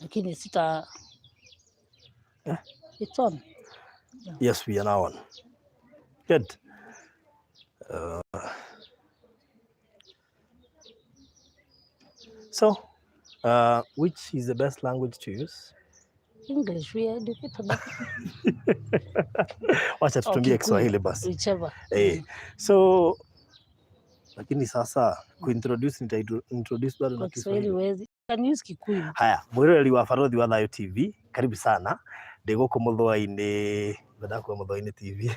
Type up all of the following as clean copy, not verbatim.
Lakini sita. Eh? It's on. Yes, we are now on. Good. So, which is the best language to use? English, we are educated. Wacha Or tutumie Kikuyu, Kiswahili basi. Whichever. Eh, so lakini sasa kuintroduce nita introduce bado na Kwa Kiswahili Kiswahili. huwezi. Can use Kikuyu. Haya, mwiroreri wa Barothi wa Thayo TV, karibu sana. Ndĩ gũkũ Mũthũa-inĩ, ngwendaga kuga Mũthũa-inĩ TV.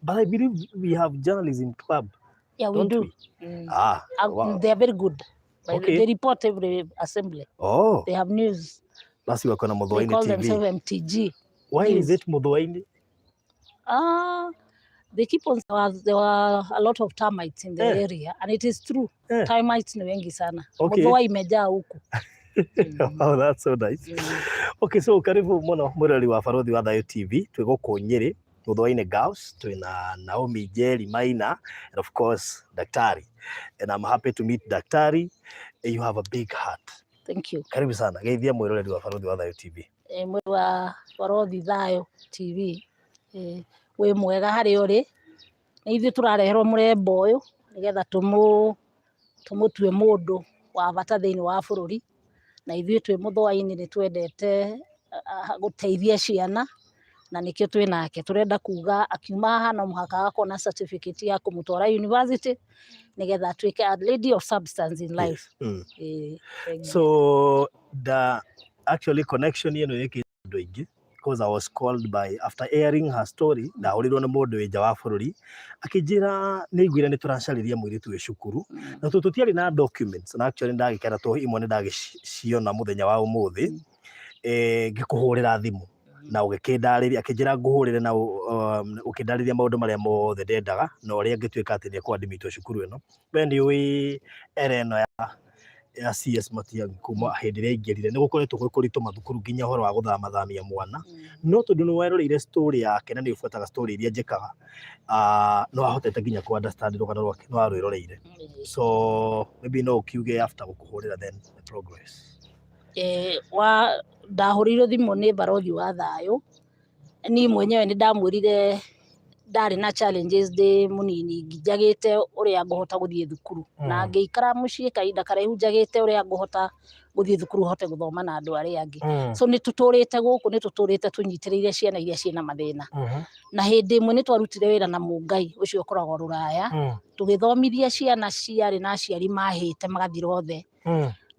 But I believe we have journalism club, Yeah, we don't do. we? Ah, wow. They are very good. By the They report every assembly. Oh. They have news. Basi wako na They Mũthũa-inĩ call TV. themselves MTG. Why is News. it Mũthũa-inĩ? Ah, they keep on there were a lot of termites in the area and it is true. Termites ni wengi sana. Muthũa imejaa huku. Oh, that's so nice. Okay, so karibu muno mwiroreri wa Barothi wa Thayo TV. Twĩ gũkũ Nyĩrĩ, Mũthũa-inĩ Girls, twĩna Naomi Njeri Maina and of course Daktari. And I'm happy to meet Daktari. You have a big heart. Thank you. Karibu sana. Geithia mwiroreri wa Barothi wa Thayo TV. Eh, mwĩ wa Barothi Thayo TV. Eh, wĩ mwega harĩa ũrĩ. Nĩ ithuĩ tũrareherwo mũrembo ũyũ nĩgetha tũmũtue mũndũ wa bata thĩinĩ wa bũrũri. Na ithuĩ twĩ Mũthũa-inĩ nĩ twendete gũteithia ciana na nĩkĩo twĩ nake. Tũrenda kuga akiuma haha no mũhaka agakorwo na certificate ya kũmũtwara university nĩgetha atuĩke a lady of substance in life. Eh, thank you. So the actually connection ĩno ĩkĩte andũ aingĩ because I was called by after airing her story, ndahũrirwo nĩ mũndũ wĩ nja wa bũrũri akĩnjĩra nĩ aiguire nĩ tũracarĩria mũirĩtu wĩ cukuru na tondũ tũtiarĩ na documents, na actually ndagĩkena tondũ imwe nĩ ndagĩciona mũthenya wa ũmũthĩ. Eh, ngĩkũhũrĩra thimũ na ũgĩkĩndarĩria, akĩnjĩra ngũhũrĩre na ũkĩndarĩria maũndũ marĩa mothe ndendaga na ũrĩa ngĩtuĩka atĩ nĩ ekũ-admitwo cukuru ĩno. We nĩ ũĩ era ĩno ya CS Matiang'i kuma hĩndĩ ĩrĩa aingĩrire nĩ gũkoretwo gwĩ kũritũ mathukuru nginya ũhoro wa gũthamathamia mwana, no tondũ nĩ weroreire story yake na nĩ ũbuataga story iria njĩkaga, nĩ wahotete nginya kũ understand rũgano rwake, nĩ warwĩroreire. So maybe no ũkiuge after gũkũhũrĩra then the progress. Eh, wa ndahũrĩirwo thimũ nĩ barothi wa thayũ. Niĩ mwenyewe nĩ ndamwĩrire ndarĩ na challenges ndĩ mũnini, njagĩte ũrĩa ngũhota gũthiĩ thukuru na ngĩikara mũciĩ kahinda karaihu njagĩte ũrĩa ngũhota gũthiĩ thukuru hote gũthoma na andũ arĩa angĩ. So nĩ tũtũrĩte gũkũ, nĩ tũtũrĩte tũnyitĩrĩire ciana iria ciĩna mathĩna, na hĩndĩ ĩmwe nĩ twarutire wĩra na Mũngai ũcio ũkoragwo Rũraya, tũgĩthomithia ciana ciarĩ na aciari mahĩte magathira othe,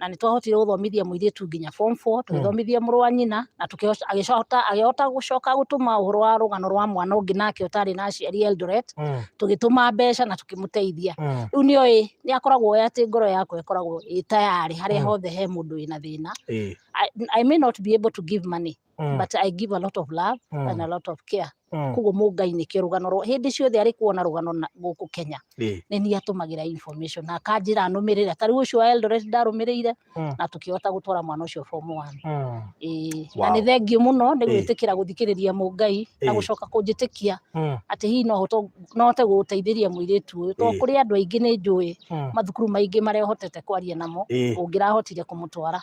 na nĩ twahotire gũthomithia mũirĩtu nginya form 4, tũgĩthomithia mũrũ wa nyina na agĩhota gũcoka gũtũma ũhoro wa rũgano rwa mwana ũngĩ nake ũtarĩ na aciari Eldoret, tũgĩtũma mbeca na tũkĩmũteithia. Rĩu nĩoĩ nĩ akoragwo oĩ atĩ ngoro yakwa ĩkoragwo ĩ tayarĩ harĩa hothe he mũndũ wĩna thĩna. I may not be able to give money, but I give a lot of love and a lot of care. Koguo Mũngai nĩkĩo rũgano rwa hĩndĩ ciothe arĩ kuona rũgano na gũkũ Kenya nĩ niĩ atũmagĩra information na akanjĩra nũmĩrĩre. Ta rĩu ũcio wa Eldoret ndarũmĩrĩire na tũkĩhota gũtwara mwana ũcio form 1. Ĩĩ, na nĩ thengiũ mũno nĩ gwĩtĩkĩra gũthikĩrĩria Mũngai na gũcoka kũnjĩtĩkia atĩ hihi no hote gũteithĩria mũirĩtu ũyũ, tondũ kũrĩ andũ aingĩ nĩ njũĩ mathukuru maingĩ marĩa ũhotete kwaria namo ũngĩrahotire kũmũtwara,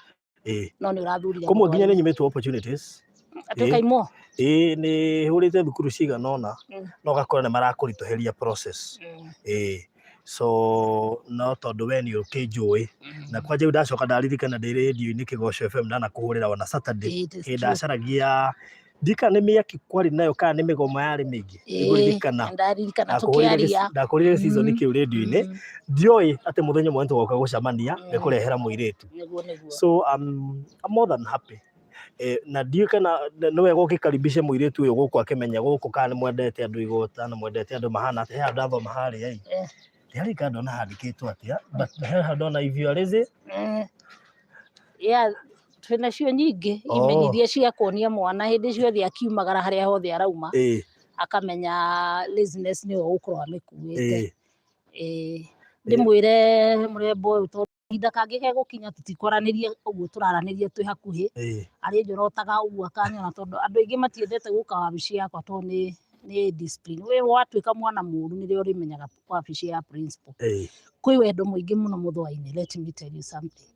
no nĩ ũrathurire Kũmwe nginya Mũthũa-inĩ. nĩ nyumĩtwo opportunities. Atĩ ũkaimwo? Ĩĩ, nĩ hũrĩte thukuru cigana ũna no ũgakora nĩ marakũritũhĩria process. Ĩĩ, so no tondũ we nĩ ũkĩnjũĩ na kwanja rĩu ndacoka ndaririkana ndĩ rĩndiũ-inĩ Kĩgoco FM ndanakũhũrĩra ona Saturday. It is hĩndĩ true. ndacaragia ndika nĩ mĩaki kwarĩ nayo kana nĩ mĩgomo yarĩ mĩingĩ. Nĩngũririkana. Ndaririkana Ndakũhũrĩire tũkĩaria. Ndakũhũrĩire season kĩu rĩndiũ-inĩ. Ndioĩ atĩ mũthenya ũmwe nĩtũgoka gũcemania ngĩkũrehera mũirĩtu. Nĩguo nĩguo. So I'm more than happy. Eh, na ndiũĩ kana nĩ wega ũgĩkaribishe mũirĩtu ũyũ gũkũ akĩmenya gũkũ kana nĩ mwendete andũ igũta na mwendete andũ mahana atĩa. He handũ ndathoma harĩa ĩ, ndiarĩ ndona handĩkĩtwo atĩa, but he handũ ndona if you are lazy. Yeah, twĩna cio nyingĩ. Imenyithia cia kuonia mwana hĩndĩ ciothe akiumagara harĩa hothe arauma akamenya laziness nĩyo ũgũkorwo amĩkuĩte. Ĩĩ, ndĩmwĩre mũrembo ũyũ tondũ kahinda kangĩ gegũkinya tũtikwaranĩria ũguo tũraranĩria twĩ hakuhĩ, arĩ njorotaga ũguo akanyona, tondũ andũ aingĩ matiendete gũka wabici yakwa tondũ nĩ discipline. We watuĩka mwana mũru nĩrĩo ũrĩmenyaga wabici ya principal. Kwĩ wendo mũingĩ mũno Mũthũa-inĩ, let me tell you something.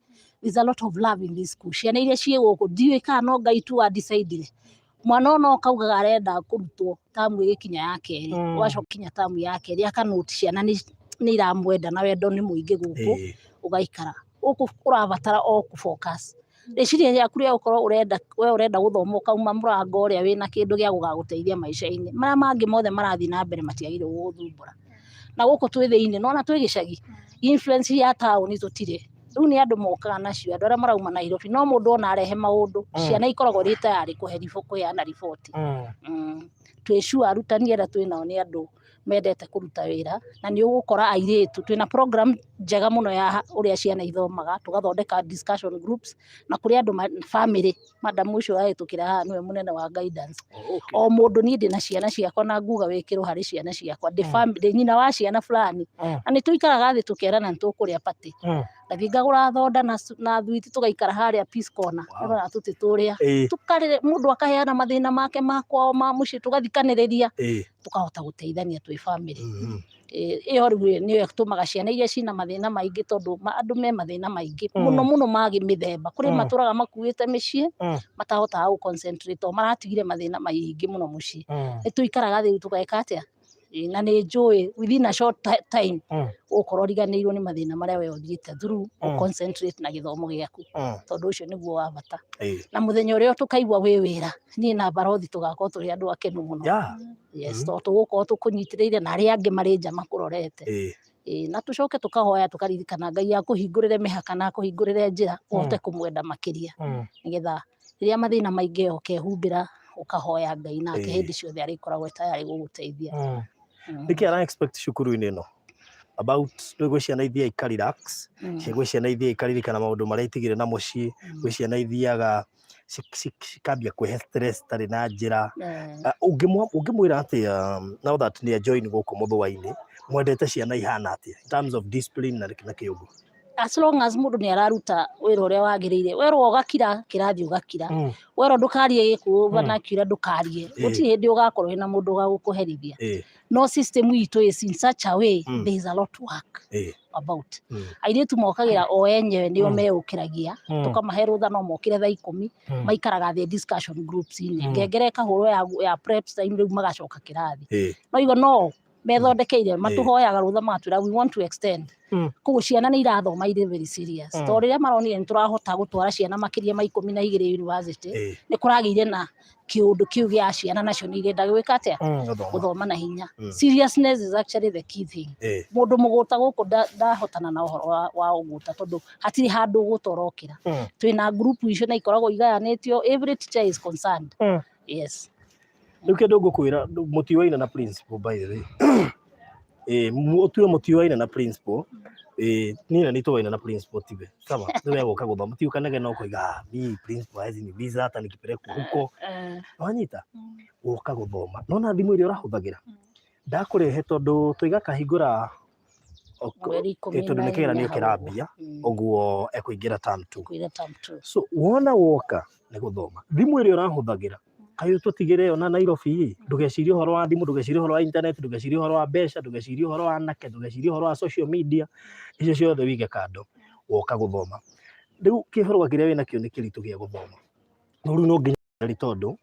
There's a lot of love in this school. Ciana iria ciĩ gũkũ ndiũĩ kana no Ngai tu wa decide mwana ona ũkaugaga arenda kũrutwo tamu ĩgĩkinya ya kerĩ, ũgacoka kinya tamu ya kerĩ akanote ciana nĩ iramwenda na wendo nĩ mũingĩ gũkũ. Ũgaikara gũkũ ũrabatara o kũ focus rĩciria rĩaku rĩa gũkorwo ũrenda we ũrenda gũthoma, ũkauma mũrango ũrĩa wĩna kĩndũ gĩa gũgagũteithia maica-inĩ marĩa mangĩ mothe marathiĩ na mbere matiagĩrĩirwo gũgũthumbũra. Na gũkũ twĩ thĩinĩ nona twĩ gĩcagi, influence ya taũni tũtirĩ. Rĩu nĩ andũ mokaga nacio, andũ arĩa marauma Nairobi, no mũndũ ona arehe maũndũ, ciana ikoragwo irĩ tayarĩ kũheana riboti. Twĩ sure arutani arĩa twĩnao nĩ andũ mendete kũruta wĩra, na nĩ ũgũkora airĩtu twĩna program njega mũno ya ũrĩa ciana ithomaga, tũgathondeka discussion groups na kũrĩ andũ family, madam ũcio ũrahĩtũkĩra haha nĩwe mũnene wa guidance. O mũndũ, niĩ ndĩna ciana ciakwa na nguga wĩkĩrwo harĩ ciana ciakwa, ndĩ ndĩ nyina wa ciana fulani, na nĩ tũikaraga thĩ tũkerana nĩ tũkũrĩa party, ngathiĩ ngagũra thonda na thwiti, tũgaikara harĩa Peace Corner. Ũrona tũtĩ tũrĩa tũkarĩre, mũndũ akaheana mathĩna make ma kwao ma mũciĩ, tũgathikanĩrĩria, tũkahota gũteithania twĩ family. Ĩyo rĩu nĩyo ĩtũmaga ciana iria ciĩna mathĩna maingĩ, tondũ andũ me mathĩna maingĩ mũno mũno ma mĩthemba, kũrĩ matũraga makuĩte mĩciĩ, matahotaga gũ concentrate tondũ maratigire mathĩna maingĩ mũno mũciĩ. Nĩ tũikaraga thĩ rĩu tũgeka atĩa. Na nĩ njũĩ within a short time ũgũkorwo ũriganĩirwo nĩ mathĩna marĩa we ũthiĩte through, ũ concentrate na gĩthomo gĩaku, tondũ ũcio nĩguo wa bata. Na mũthenya ũrĩa tũkaigua wĩ wĩra, niĩ na barothi tũgakorwo tũrĩ andũ akenu mũno. Yes, tondũ tũgũkorwo tũkũnyitĩrĩire na arĩa angĩ marĩ nja makũrorete. Na tũcoke tũkahoya, tũkaririkana Ngai akũhingũrĩre mĩhaka na akũhingũrĩre njĩra ũhote kũmwenda makĩria, nĩgetha rĩrĩa mathĩna maingĩ ũkehumbĩra ũkahoya Ngai, nake hĩndĩ ciothe arĩkoragwo tayarĩ gũgũteithia. Nĩkĩ ara expect cukuru-inĩ ĩno about rĩu? Gwĩ ciana ithiaga ika relax, gwĩ ciana ithiaga ikaririkana maũndũ marĩa itigire na mũciĩ, gwĩ ciana ithiaga cikambia kwĩhe stress itarĩ na njĩra. Ũngĩmwĩra atĩa now that nĩ join gũkũ Mũthũa-inĩ, mwendete ciana ihana atĩa in terms of discipline na kĩũngũ? As long as mũndũ nĩ araruta wĩra ũrĩa wagĩrĩire, werwo ũgakira kĩrathi ũgakira, werwo ndũkarie gĩkũyũ vernacular ndũkarie, gũtirĩ hĩndĩ ũgakorwo wĩna mũndũ ũgagũkũherithia. No system itũ is in such a way, there is a lot to work about. Airĩtu mokagĩra o enyewe, nĩo meũkĩragia, tũkamahe rũtha no mokĩre thaa 10, maikaraga thĩ discussion groups-inĩ, ngengere ĩkahũrwo ya preps time, rĩu magacoka kĩrathi. No igo no methondekeire, matũhoyaga rũtha, magatwĩra we want to extend. Koguo ciana nĩ irathoma irĩ very serious, tondũ rĩrĩa maronire nĩ tũrahota gũtwara ciana makĩria ma 12 university, nĩ kũragĩire na kĩũndũ kĩu gĩa ciana nacio nĩ irenda gwĩka atĩa? Gũthoma. Gũthoma na hinya. Seriousness is actually the key thing. Mũndũ mũgũta gũkũ ndahotana na ũhoro wa ũgũta, tondũ hatirĩ handũ ũgũta ũrokĩra. Twĩna group icio na ikoragwo igayanĩtio, every teacher is concerned. Yes. Rĩu kĩndũ ngũkwĩra, mũtiũaine na principal, by the way. Ũtue mũtiũaine na principal. Niĩ na nĩtũaine na principal, tiwe sawa? Nĩ we gũka gũthoma, ti ũkanegena ũkoiga, "Ah, mi principal hawezi niuliza hata nikipelekwa huko." Wanyita gũka gũthoma, nona thimũ ĩrĩa ũrahũthagĩra ndakũrehe, tondũ tũiga kahingũra Mweri ikũmi tondũ na nĩ kĩgeranio inya hau kĩrambia, ũguo. Ũguo ekũingĩra term two. Kũingĩra term two. So wona woka nĩ gũthoma, thimũ ĩrĩa ũrahũthagĩra kaĩ ũtũtigĩre yo na Nairobi ĩ, ndũgecirie ũhoro wa thimũ, ndũgecirie ũhoro wa internet, ndũgecirie ũhoro wa mbeca, ndũgecirie ũhoro wa anake, ndũgecirie ũhoro wa social media, icio ciothe wige kando. Woka gũthoma, rĩu kĩbarũa kĩrĩa wĩnakĩo nĩ kĩritũ gĩa gũthoma, no rĩu no nginya rĩ, tondũ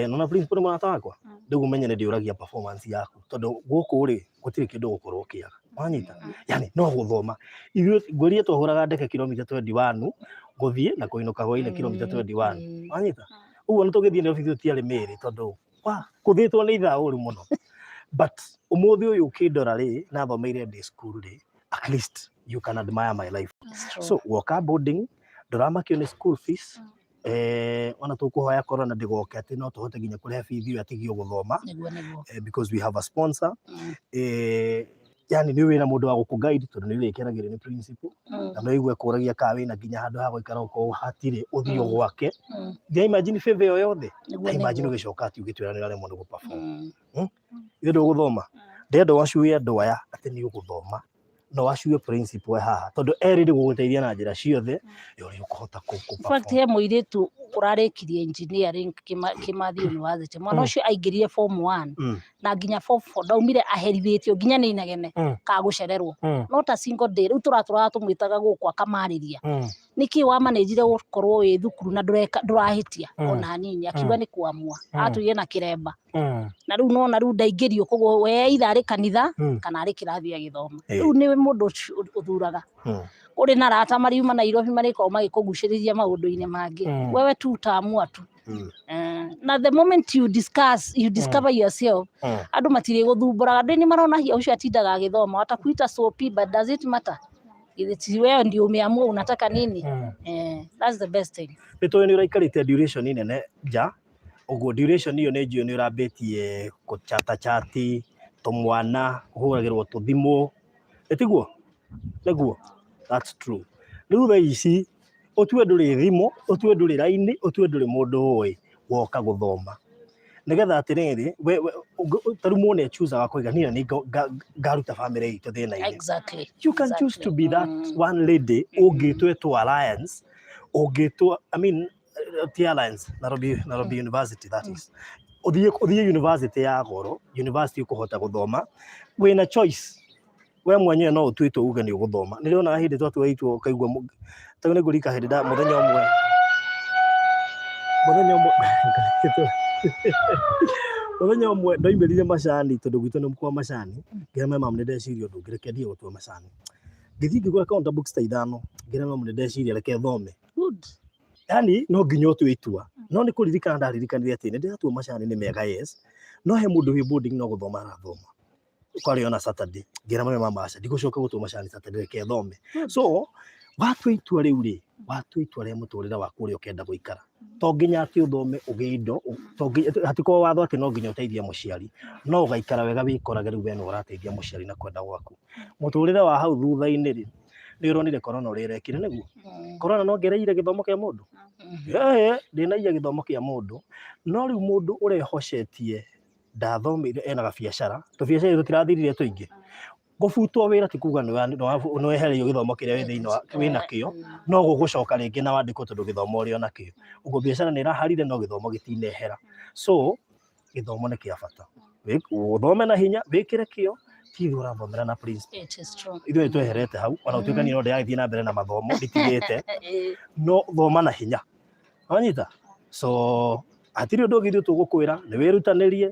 nona principal nĩ mũrata wakwa, rĩu ũmenye nĩ ndĩũragia performance yaku, tondũ gũkũ rĩ gũtirĩ kĩndũ ũgũkorwo ũkĩaga, wanyita? Yani no gũthoma. Ithuĩ ngwĩrire twahũraga ndeke kilomita 21 gũthiĩ na kũinũka hwainĩ, kilomita 21, wanyita? Ũguo nĩ tũgĩthiĩ Nairobi tũtiarĩ mĩrĩ, tondũ wa kũthĩtwo nĩ ithaa ũru mũno. But ũmũthĩ ũyũ ũkĩndora rĩ, nathomeire day school rĩ, at least you can admire my life. It's true. So woka boarding, ndũramakio nĩ school fees. Ona tũkũhoya corona ndĩgoke atĩ no tũhote nginya kũrĩha bithi ĩyo atigio gũthoma, Nĩguo. Because we have a sponsor. Yani nĩ wĩna mũndũ wa gũkũ guide, tondũ nĩ ũrĩkeragĩrio nĩ principal, na no igue kũragia kana wĩna nginya handũ ha gũikara, okorwo hatirĩ ũthiĩ gwake. Ya imagine favor ĩyo yothe. Ta imagine ũgĩcoka atĩ ũgĩtwĩra nĩ ũraremwo nĩ gũ-perform. Ithe ndũgũthoma, ndĩrenda ũgacue andũ aya atĩ nĩ ũgũthoma, no wacue principal haha, tondũ erĩ nĩ gũgũteithia na njĩra ciothe ũrĩa ũkũhota In fact, kũ-perform. he mũirĩtu Ũrarĩkirie engineering Kimathi University. Mwana ũcio aingĩrire form 1 na nginya form 4 ndaumire aherithĩtio nginya nĩ inegene ka gũcererwo. Not a single day. Rĩu tũratũraga tũmwĩtaga gũkũ akamarĩria. Nĩkĩ wamanĩnjire gũkorwo wĩ thukuru na ndũreka ndũrahĩtia ona hanini? Akiuga nĩ kuamua. Atũire na kĩremba. Na rĩu nona rĩu ndaingĩrio, koguo we either arĩ kanitha kana arĩ kĩrathi agĩthoma. Rĩu nĩ mũndũ ũcio ũthuraga. Kũrĩ na arata mariuma Nairobi marĩkoragwo magĩkũgucĩrĩria maũndũ-inĩ mangĩ. Wewe tu utaamua tu. Na the moment you discuss, you discover yourself, andũ matirĩ gũthumbũraga. Andũ nĩ marona hia ũcio atindaga agĩthoma, watakuita sopi, but does it matter? It's wewe ndio umeamua unataka nini. That's the best thing. Nĩ tũĩ nĩ ũraikarĩte duration nene nja ũguo, duration ĩyo nĩ njũĩ nĩ ũrambĩtie kũchata chati tũmwana, kũhũragĩrwo tũthimũ, ĩtiguo? Nĩguo, that's true. Rĩu thaa ici ũtue ndũrĩ thimũ, ũtue ndũrĩ raini, ũtue ndũrĩ mũndũ ũĩ, woka gũthoma nĩgetha atĩrĩrĩ ta rĩu mũndũ nĩ kũiga niĩ nĩ ngaruta family itũ thĩna-inĩ. You can choose to be that one lady ũngĩtwetwo alliance, ũngĩtwo, I mean, ti alliance, Nairobi University, that is, ũthiĩ university ya goro, university ũkũhota gũthoma wĩna choice we mwenyewe, no ũtue itua uge nĩ ũgũthoma. Nĩ ndĩronaga hĩndĩ twatua itua ũkaigua ta rĩu nĩ ngũririkana hĩndĩ mũthenya ũmwe ndoimĩrire macani tondũ gwitũ nĩ kwa macani, ngĩra my mom nĩ ndeciria ũndũ ũngĩ, reke thiĩ gũtua macani. Ngĩthiĩ ngĩgũra counter books ta 5, ngĩra mom nĩ ndeciria reke thome. Good. Yani no nginya ũtue itua, no nĩ kũririkana ndaririkanire atĩ nĩ ndĩratua macani nĩ mega, yes, no he mũndũ wĩ boarding no gũthoma arathoma kwarĩ ona Saturday. Ngĩra mami, mama, aca ndigũcoka gũtua macani Saturday, reke thome. So watua itua rĩu rĩ, watua itua rĩa mũtũrĩre waku ũrĩa ũkenda gũikara, to nginya atĩ ũthome ũgĩe indo, hatikorwo watho atĩ no nginya ũteithie mũciari, no ũgaikara wega wĩkorage rĩu we nĩ ũrateithia mũciari na kwenda gwaku. Mũtũrĩre wa hau thutha-inĩ rĩ, nĩ ũronire corona ũrĩa ĩrekire, nĩguo? Corona no ngereire gĩthomo kĩa mũndũ. Ndĩnaiya gĩthomo kĩa mũndũ, no rĩu mũndũ ũrehocetie ndathomeire ena gabiacara, tũbiacara tũtirathirire tũingĩ. Gũbutwo wĩra ti kuga nĩ wehereirio gĩthomo kĩrĩa wĩ thĩinĩ wa wĩna kĩo, no gũgũcoka rĩngĩ na wandĩkwo tondũ gĩthomo ũrĩ ona kĩo. Ũguo biacara nĩ ĩraharire no gĩthomo gĩtinehera. So gĩthomo nĩ kĩa bata. Ũthome na hinya, wĩkĩre kĩo, ti ithuĩ ũrathomera na principal. It is true. Ithuĩ nĩ tweherete hau, ona gũtuĩka niĩ no ndĩragĩthiĩ na mbere na mathomo nditigĩte, no thoma na hinya. Wanyita? So hatirĩ ũndũ ũngĩ ithuĩ tũgũkwĩra, nĩ wĩrutanĩrie,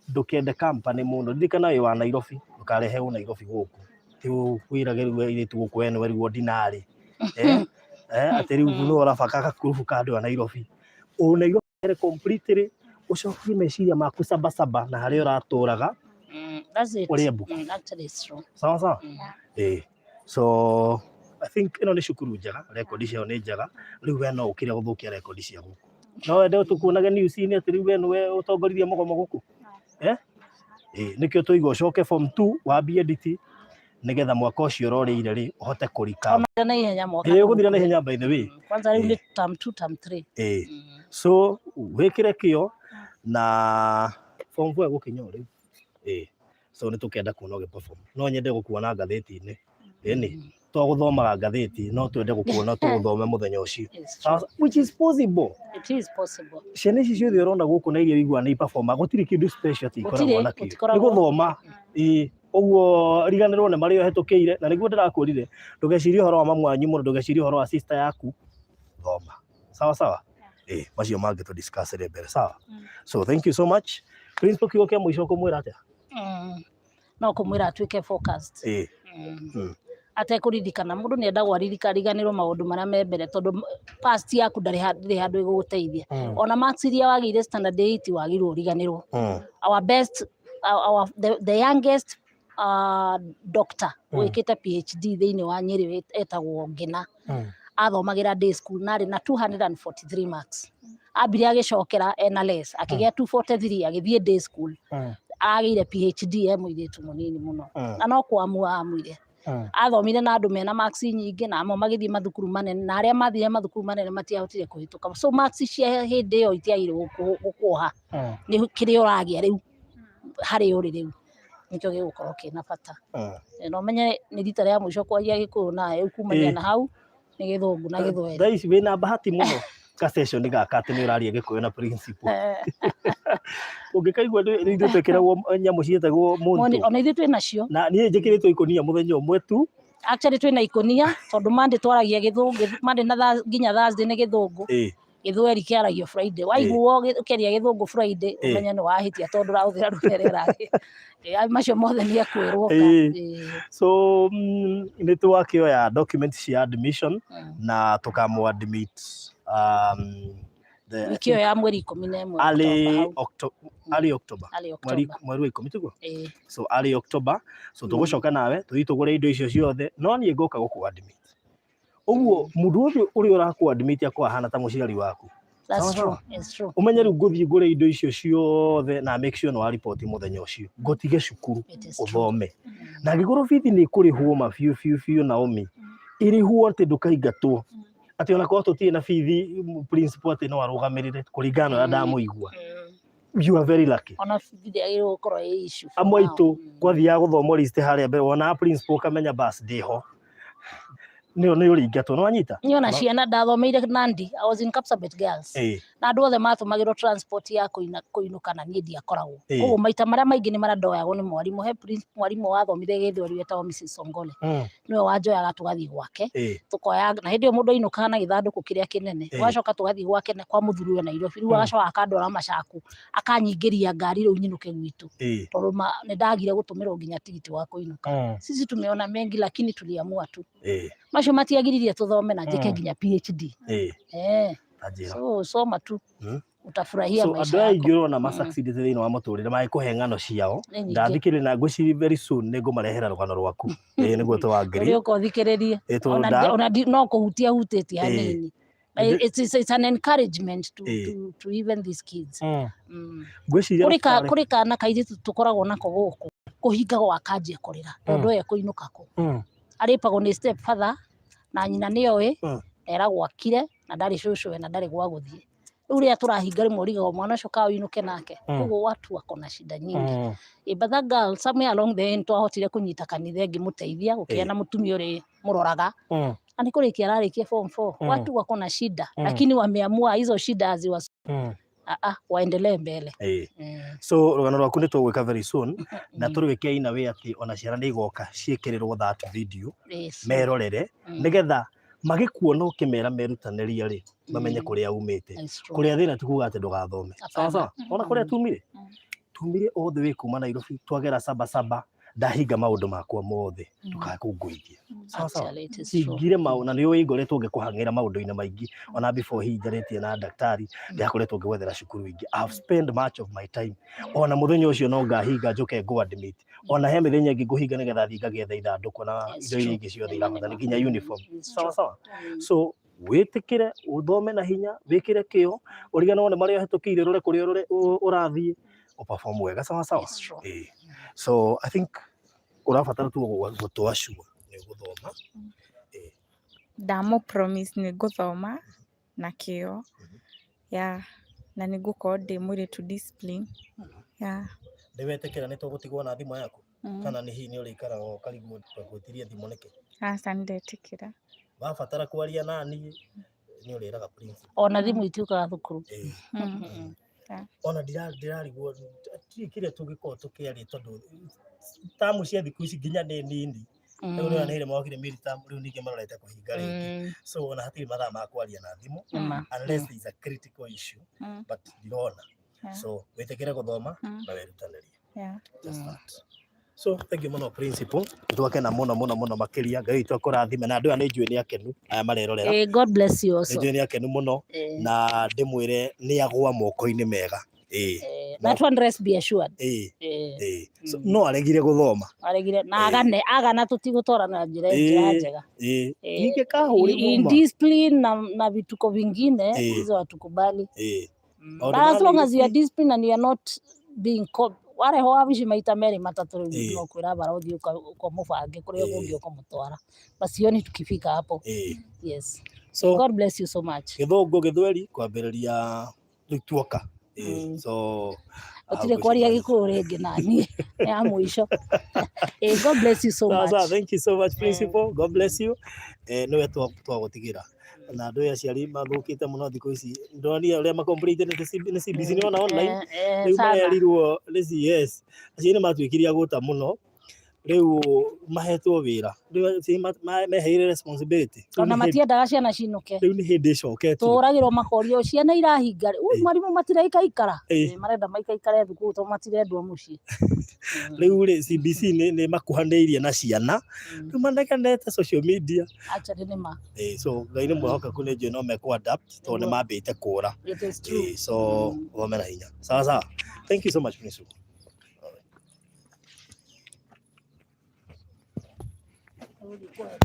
ndũkende company mũno. Ririkana wĩ wa Nairobi, ndũkarehe ũ Nairobi gũkũ. Ti wĩrage rĩu airĩtu gũkũ we nĩwe rĩu ordinary. Atĩ rĩu nĩwe ũrabanga gakurubu ka andũ a Nairobi. Ũ Nairobi wehere completely, ũcokie meciria maku Sabasaba na harĩa ũratũraga. That's it. Ũrĩe mbuku. Actually it's true. Sawa sawa? Ĩĩ. So I think ĩno nĩ cukuru njega, rekondi ciao nĩ njega. Rĩu we no ũkire gũthũkia rekondi cia gũkũ. No wende tũkuonage news-inĩ atĩ rĩu we nĩwe ũtongoririe mũgomo gũkũ? Eh? Ĩĩ, nĩkĩo tũiga ũcoke form 2 wambie nditi nĩgetha mwaka ũcio ũrorĩire rĩ ũhote kũrika. Ona na ihenya mwaka. Ĩĩ, ũgũthira na ihenya by the way. Kwanza rĩu nĩ term 2, term 3. Ĩĩ. So wĩkĩre kĩo na form 4 ĩgũkinya o rĩu. Ĩĩ. So nĩ tũkenda kuona ũgĩ perform. No nyende gũkuona ngathĩti-inĩ. Ĩni. To gũthomaga ngathĩti, no twende gũkuona tũgũthome mũthenya ũcio. It's true. Which is possible. It is possible. Ciana ici ciothe ũrona gũkũ na iria ũiguaga nĩ iperforma, gũtirĩ kĩndũ special atĩ ikoragwo Gũtirĩ, nakĩo. Nĩ gũtikoragwo. gũthoma. Ĩĩ. Ũguo riganĩrwo nĩ marĩa ũhetũkĩire, na nĩguo ndĩrakwĩrire, ndũgecirie ũhoro wa mamu wanyu mũno, ndũgecirie ũhoro wa sister yaku, thoma. Sawa sawa? Ĩĩ, macio mangĩ tũ discuss rĩ mbere, sawa? So thank you so much. Principal, kiugo kĩa mũico ũkũmwĩra atĩa? No kũmwĩra atuĩke focused. Atekũririkana mũndũ nĩ endagwo ariganĩrwo maũndũ marĩa me mbere, tondũ past yaku ndĩrĩ handũ ĩgũgũteithia. Ona marks iria wagĩire standard 8 wagĩrĩirwo ũriganĩrwo. Our best our, the youngest doctor wĩkĩte PhD thĩinĩ wa Nyĩrĩ etagwo Ngĩna, athomagĩra day school na arĩ na 243 marks. Ambire agĩcokera ena less, akĩgĩa 243, agĩthiĩ day school, agĩire PhD e mũirĩtu mũnini mũno. Na no kuamua amuire. Athomire na andũ mena marks nyingĩ, na amwe magĩthiĩ mathukuru manene, na arĩa mathire mathukuru manene matiahotire kũhĩtũka. So marks cia hĩndĩ ĩyo itiagĩrĩirwo gũkuoha, nĩ kĩrĩa ũragĩa rĩu harĩa ũrĩ rĩu nĩkĩo gĩgũkorwo kĩna bata. Na ũmenye nĩ rita rĩa mũico kwaria Gĩkũyũ nawe, rĩu kumania na hau nĩ Gĩthũngũ na Gĩthweri. Thaa ici wĩna bahati mũno. Ka session gaka atĩ nĩ ũraria Gĩkũyũ na principal. Ũngĩkaigua ithuĩ twĩkĩragwo nyamũ ciĩtagwo Moni, mũntũ. Ona ithuĩ twĩ nacio. Na niĩ njĩkĩrĩtwo ikũnia mũthenya ũmwe tu. Actually twĩna ikũnia tondũ Monday twaragia Gĩthũngũ, Monday na nginya Thursday nĩ Gĩthũngũ. Gĩthweri kĩaragio Friday. Waiguo ũkĩaria Gĩthũngũ Friday, ũmenye nĩ wahĩtia tondũ ũrahũthĩra lugha ĩrĩa ĩrarĩ. Macio mothe nĩ ekwĩrwo ka. So nĩ twakĩoya document cia admission na tũkamũ admit the, I Wiki ĩyo ya mweri 11 early October hau. October, early October. Early Mweri October. Mweri wa 10 tiguo? Ĩĩ. So early October, so tũgũcoka nawe tũthiĩ tũgũre indo icio ciothe, no niĩ ngoka gũkũ admit. Ũguo mũndũ ũcio ũrĩa ũrakũ admit akorwo ahana ta mũciari waku. That's Sawa, true. sawa. It's true. Ũmenye rĩu ngũthiĩ ngũre indo icio ciothe na make sure nĩ wa report mũthenya ũcio. Ngũtige cukuru It is true. ũthome. Na angĩkorwo bithi nĩ ĩkũrĩhwo ma biũ biũ biũ, Naomi, ĩrĩhwo atĩ ndũkaingatwo. Atĩ ona korwo tũtirĩ na bithi, principal atĩ no arũgamĩrĩre kũringana na ũrĩa ndamũigua. You are very lucky. Ona bithi ndĩagĩrĩirwo gũkorwo ĩ issue for Amwe now. aitũ kwathiaga gũthoma list harĩa mbere, wonaga principal ũkamenya bas ndĩho. Nĩ ũrĩingatwo, nĩ wanyita? Niĩ ona ciana ndathomeire Nandi, I was in Kapsabet Girls. Na andũ othe matũmagĩrwo transport ya kũinũka na niĩ ndiakoragwo. Koguo maita marĩa maingĩ nĩ marĩa ndoyagwo nĩ mwarimũ. He mwarimũ wathomire Gĩthweri wetagwo Mrs. Songole. Nĩwe wanjoyaga tũgathiĩ gwake. Tũkoya, na hĩndĩ ĩyo mũndũ ainũkaga na gĩthandũkũ kĩrĩa kĩnene. Tũgacoka tũgathiĩ gwake na kwa mũthuriwe Nairobi. Rĩu agacoka akandwara Macaku, akanyingĩria ngari rĩu nyinũke gwitũ. Tondũ nĩ ndagire gũtũmĩrwo nginya tigiti wa kũinũka. Sisi tumeona mengi lakini tuliamua tu. Macio matiagiririe tũthome na njĩke nginya PhD. Ta njĩra. So soma tu. Utafurahia So maisha andũ aya yako. aingĩ ũrona ma-succeedĩte thĩinĩ wa mũtũrĩre magĩkũhe ng'ano ciao. Nĩ nyingĩ. Ndathikĩrĩria na ngwĩciria very soon nĩ ngũmarehera rũgano rwaku. Nĩguo tũwangĩrie. Ũrĩa ũka ũthikĩrĩrie. Tondũ Ona no kũhutia hutĩtie hanini. It's an encouragement to even these kids. Ngwĩciria Kũrĩ thibitarĩ- kana kairĩtu tũkoragwo nako gũkũ kũhinga gwakanjia kũrĩra tondũ ekũinũka kũ. Arĩpagwo nĩ step father na nyina nĩoĩ, eragwo akire na ndarĩ cũcũwe na ndarĩ gwa gũthiĩ. Rĩu rĩrĩa tũrahinga rĩmwe ũrigagwo mwana ũcio ka ũinũke nake. Koguo watu wako na shida nyingi. But that girl somewhere along the end twahotire kũnyita kanitha ĩngĩmũteithia gũkĩgĩa na mũtumia ũrĩ mũroraga. Na nĩ kũrĩkia ararĩkia form 4. Watu wako na shida lakini wameamua hizo shida haziwa waendelee mbele. So rũgano rwaku nĩ tũgwĩka very soon na tũrwĩke in a way atĩ ona ciana nĩ igoka ciĩkĩrĩrwo that video merorere nĩgetha magĩkuona ũkĩmera merutanĩrie rĩ mamenye kũrĩa umĩte. It's true. Kũrĩa thĩna ti kuga atĩ ndũgathome. Sawa sawa. Ona kũrĩa tumire. Tumire all the way kuma Nairobi twagera saba saba ndahinga maũndũ makwa mothe ndũkae kũngũithia. Sawa sawa. Actually, it is true. Hingire maũ na nĩ ũĩ ngoretwo ngĩkũhang'ĩra maũndũ-inĩ maingĩ ona before hihi njarĩtie na ndagĩtarĩ ndĩrakoretwo ngĩgwethera cukuru ingĩ. I have spent much of my time. Ona mũthenya ũcio no ngahinga njoke ngũ admit. Ona he mĩthenya ĩngĩ ngũhinga nĩgetha thiĩ ngagĩetha ithandũkũ na It's indo iria true. ingĩ ciothe irabatara nginya uniform. It's Sawa true. sawa. So wĩtĩkĩre ũthome na hinya wĩkĩre kĩo ũriganĩrwo nĩ marĩa ũhetũkĩire ũrore kũrĩa ũrathiĩ ũperform wega. Sawa sawa. It's true. So I think ũrabatara tu gũtwacua nĩ ũgũthoma. Ndamũ promise nĩ ngũthoma na kĩo. Yeah. Na nĩ ngũkorwo ndĩ mũirĩtu discipline. Yeah. Nĩ wetĩkĩra nĩ tũgũtigwo na thimũ yaku? Kana nĩ hihi nĩ ũrĩikaraga ũkarigwo gwĩtiria thimũ nĩkĩ? Aca nĩ ndetĩkĩra. Wabatara kwaria na niĩ nĩ ũrĩraga principal. Ona thimũ itiũkaga thukuru. Ona ndirarigwo ti kĩrĩa tũngĩkorwo tũkĩaria tondũ tamu cia thikũ ici nginya nĩ nini. Rĩu nĩ nĩ mokire mid term rĩu ningĩ marorete kũhinga rĩngĩ. So ona hatirĩ mathaa ma kwaria na thimũ unless there is a critical issue but ndirona. So wĩtĩkĩre gũthoma na wĩrutanĩrie. Just that. So thank you mũno principal. Nĩ twakena mũno mũno mũno makĩria. Ngai witũ akũrathime na andũ aya nĩ njũĩ nĩ akenu aya marerorera. God bless you also. Nĩ njũĩ nĩ akenu mũno na ndĩmwĩre nĩ agwa moko-inĩ mega. That one rest be assured. So, no aregire gũthoma. Aregire na agane agana tũtigũtwara na njĩra njega. Ningĩ kahũrĩ In discipline na vituko vingine hizo hatukubali. Maũndũ But as ma long as you are Nairobi- disciplined and you are not being caught wareho wabici maita merĩ matatũ rĩu no kwĩra bara ũthiĩ ũkamũbange kũrĩa kũngĩ ũkamũtwara. Basi tukifika hapo. Yes. So God bless you so much. Gĩthũngũ gĩthweri kwambĩrĩria rĩu tuoka. So Gũtirĩ kwaria Gĩkũyũ rĩngĩ naniĩ, nĩ ya mũico. God bless you so Sawa sawa, much. thank you so much, principal. God bless you. Nĩwe twagũtigĩra na andũ aya aciari mathũkĩte mũno thikũ ici, ndonire ũrĩa makomplainĩte nĩ CBC nĩ ona online. Rĩu Sana. marerirwo nĩ CS, aciari nĩ matuĩkire agũta mũno, rĩu mahetwo wĩra, rĩu aciari meheire responsibility. Rĩu Ona nĩ hĩndĩ- matiendaga ciana cinũke. Rĩu nĩ hĩndĩ ĩcoketio. Tũragĩrwo makorio ciana irahinga rĩ, "Ui, mwarimũ matiraikaikara." Marenda maikaikare thukuru tondũ matirendwo mũciĩ. Rĩu rĩ CBC nĩ makuhanĩirie na ciana, rĩu manegenete social media. Actually nĩ ma. So Ngai nĩ mwĩhokeku, nĩ njũĩ no mekũ adapt tondũ nĩ mambĩte kũra. It is true. So thome na hinya. Sawa sawa, thank you so much, principal. Rĩu.